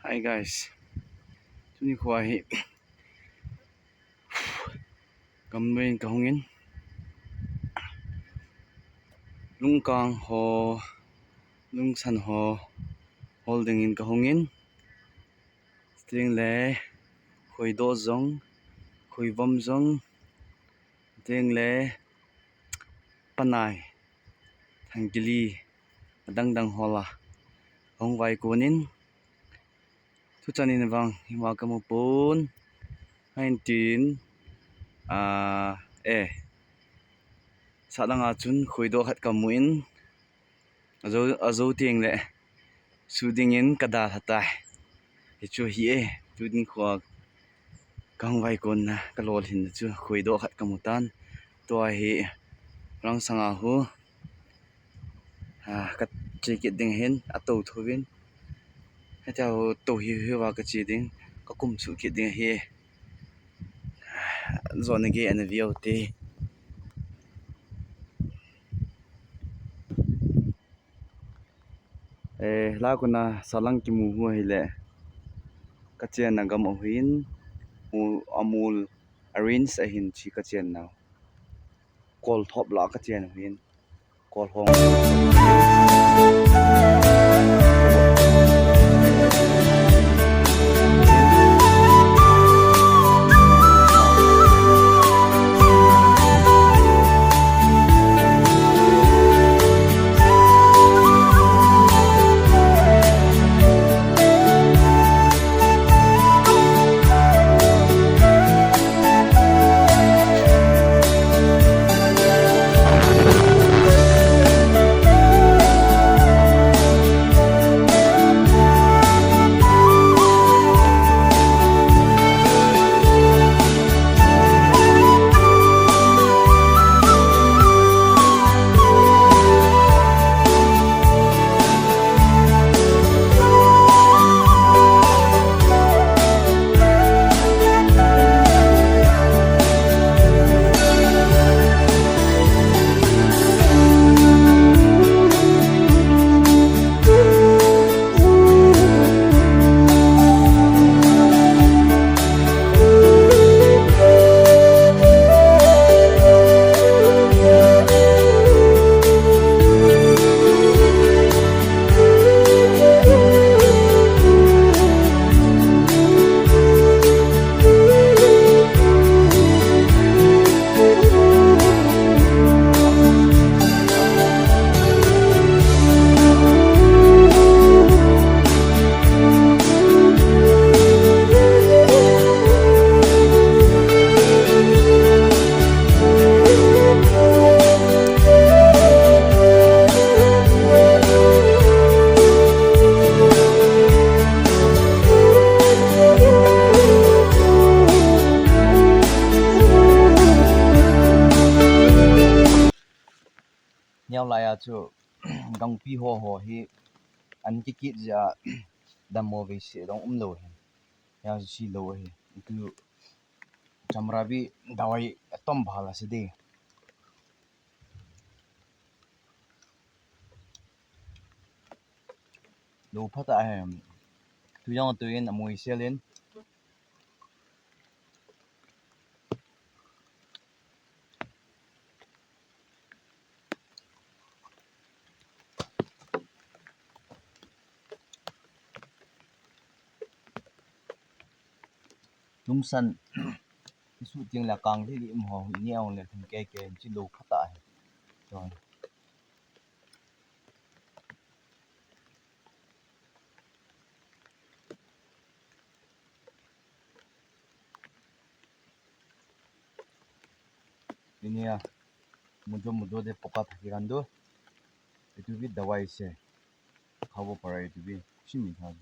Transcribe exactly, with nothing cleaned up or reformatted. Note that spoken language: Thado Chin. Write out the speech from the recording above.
Hi guys. Tuni khoa hi gamlui in kahung in, lungkang ho, lungsan ho hol ding in kahung in, ting le khoidoh jong, khoivom jong, ting le panai, thangkili, adang dang hol a hung vaikon in, thuchan in vang hima kamu pon, nineteen, ah, eh, salang a chun khoidoh khat kamu in, ajo, ajo ting le su ding in kadalha tai. Hichu hi e, tu ding khoa kahung vaikon na, kalolhin na chu khoidoh khat kamu tan. Tua hi Rangsang a hu, ah, kache kit ding hin, ato thuvin. Heta hu to hi hi va kache ding, kakum su kit ding hi. Jona ge ana viau te. Eh, la kuna salang kimu hu hile, kachenna gam ahin, mu-, amul arrange ahin chi kachenna. Kolthop la kachen ahin. Kolhong. Neo lai a chu gangpi ho ho hi an kikit jeh a dammo veise dong umlou hi. Neo si lou hi. Tu chamra bi dawai atom bhal ase de. Lou phat ahi. Tu jong tu in amui sel in. Lungsan, isu ting le kang li li um ho, ni ong le thum kei kei, chi lou phat ahi. Chun. Ini ya, mudo mudo de poka thaki kan do. Itu bi dawai se. Khabo para itu bi, simi tha.